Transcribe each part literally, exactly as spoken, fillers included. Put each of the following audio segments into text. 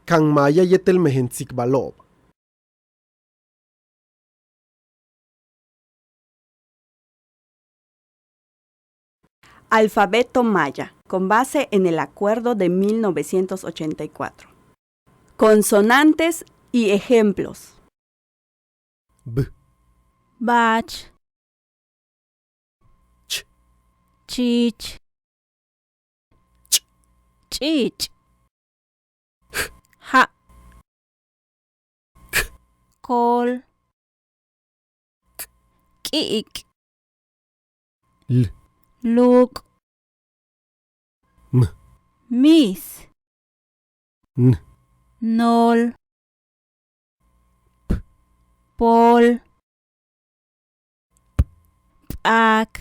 Kan maaya yéetel mejen tsikbalo'ob. Alfabeto maya, con base en el Acuerdo de mil novecientos ochenta y cuatro. Consonantes y ejemplos. B. Bach. Ch. Chich. Ch. Ch'ich'. J. Ja'. K. Kol. K. K'i'ik'. L. Luk'. M. Mis. N. Nol. P. Pol. P. P'ak.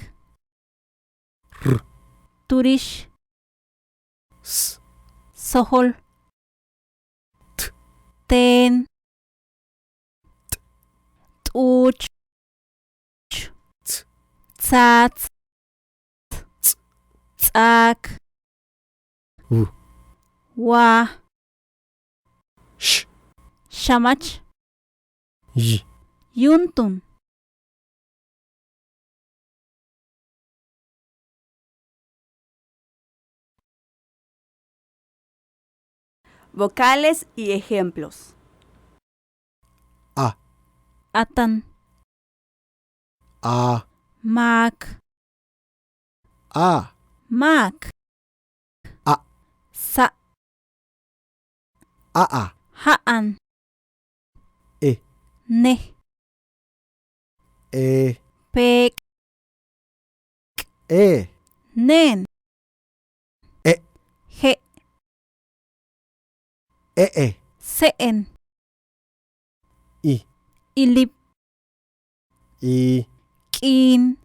R. Turix. S. Sojol. T. Ten. T. T'uch. Ts. Tsats. Ts. Ts'ak. W. Wa. X. Xamach. Y. Yuntun. Vocales y ejemplos. A. Atan. A. Mak. A. Mak. A. Sa'. A. A. Ja'an. E. Ne. E. Pek'. E. Nen. E. Je'. E. E. Se'en. I. Ilip. I. K'iin.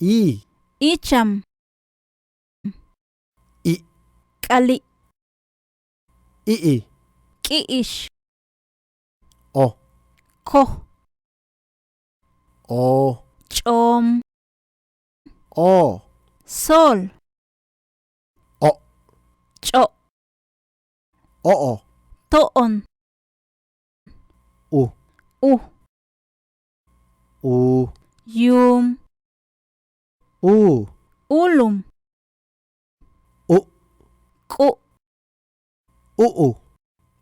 I. Icham. I. K'ali'. I. I. K'i'ix. O. Koj. O. Ch'oom. O. Sol. O. Ch'o'. O. O. To'on. U. U. U. Yuum. U. Ulum. U. K'u'. U. U.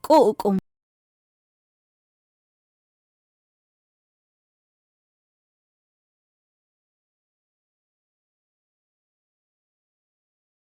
K'u'kum.